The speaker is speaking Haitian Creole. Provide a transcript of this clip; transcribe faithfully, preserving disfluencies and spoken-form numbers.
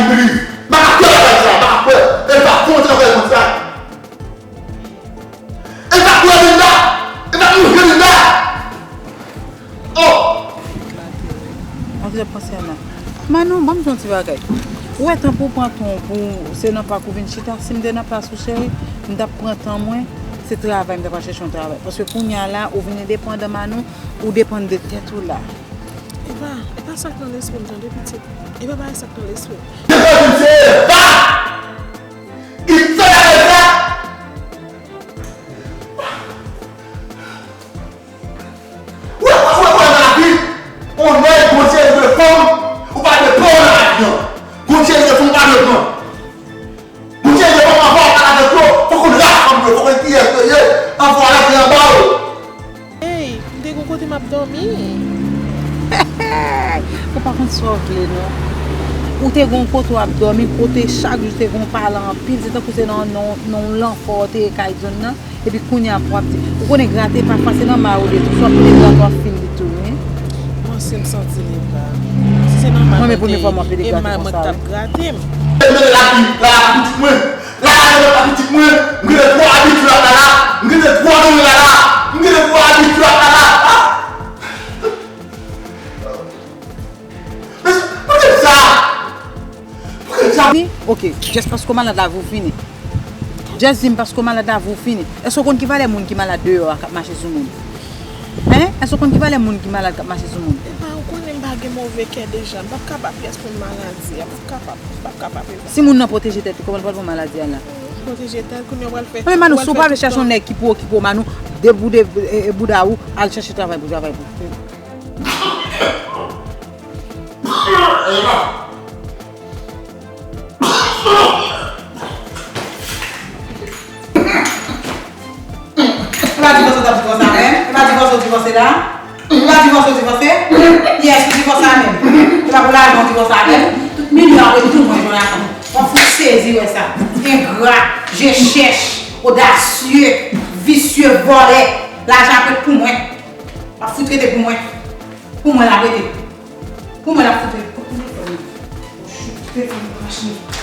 Egliz. M pa ka kwè bagay sa, m pa ka kwè. E pa bon travay konsa. E pa kwè Linda. E pa mouri Linda. Oh. Mwen te panse a nan. Manou, ban m di yon ti bagay. Ou wè tan pou w pran tan w pou se nan pak ou vin chita, si m te nan plas ou cheri, m t ap pran tan mwen, se travay m t ap al chèche yon travay. Paske kounye a la, ou vin endepandan Manou, ou depann de tèt ou la. E pa, e pa sa k nan lespri m tande pitit. E pa bagay sa k nan lespri m. Depann se pa. Li fè bagay sa. Ou wè, ou wè, ou wè nan lavi, on nèg Bondye li vle fanm, ou pa dwe pran nan lavi an. Bondye li vle fanm, ou pa dwe pran. Bondye li vle fanm, anvan w al avèk yo, fòk ou ras fanm yo, fòk ou kiyès yo ye, anvan w al avèk yo anba w. Hey, m te gon kote m ap dòmi. Ou pa konn sa w vle, non. Ou te gon kote w ap dòmi, kote chak jou te gon pale anpil, se tankou se nan, nan, nan yon lanfè w te ye kay zòn nan. Epi kounye a pou w ap di, ou konnen grate pa fasil nan ma ou de tou, swa pou de grate w ap fin li tou, wi. Mwen se m santi li pa. Si se nan ma mwen, men premye fwa m ap plede grate konsa, wi. E ma mwen k t ap grate m. Mwen la, la, la, pitit mwen. La, la, la, pitit mwen. M gen dwa abitye ak la, la. M gen dwa dòmi la, la. M gen dwa abitye ak la, la. Ah! Men, pote sa. Pote sa. Ni? Ok, just paske w malad la, vou fini. Just di m paske w malad la, vou fini. Èske w konn ki valè moun ki malad deyò a k ap mache sou moun? Hein? Èske w konn ki valè moun ki malad k ap mache sou moun? Epa, ou konnen m pa gen move kè deja. M p ap ka ba pyès moun maladi a. M p ap kapab. M p ap kapab, Epa. Si moun nan pwoteje tèt li, kòman l pral pran maladi a la? Pwoteje tèt, kounye a w pral fè. Anben, Manou, si w pa vle chèche yon nèg ki pou okipe w, Manou, deboude, e, e, bouda ou, al chèche travay pou travay pou. E pa divòse w t ap divòse a menm? E pa divòse w divòse la? E pa divòse w divòse? Yes, ou divòse a menm. E pa pou lajan w divòse a menm. Tout milyon ap retourne mwen jwenn akonm. Mwen fout sezi wè sa. Engra, je chèch, odasye, visye, vòlè. Lajan ap ret pou mwen. W ap fout rete pou mwen. Pou mwen l ap rete. Pou mwen l ap fout rete. Pou mwen l ap fout rete. Pou mwen l ap fout rete.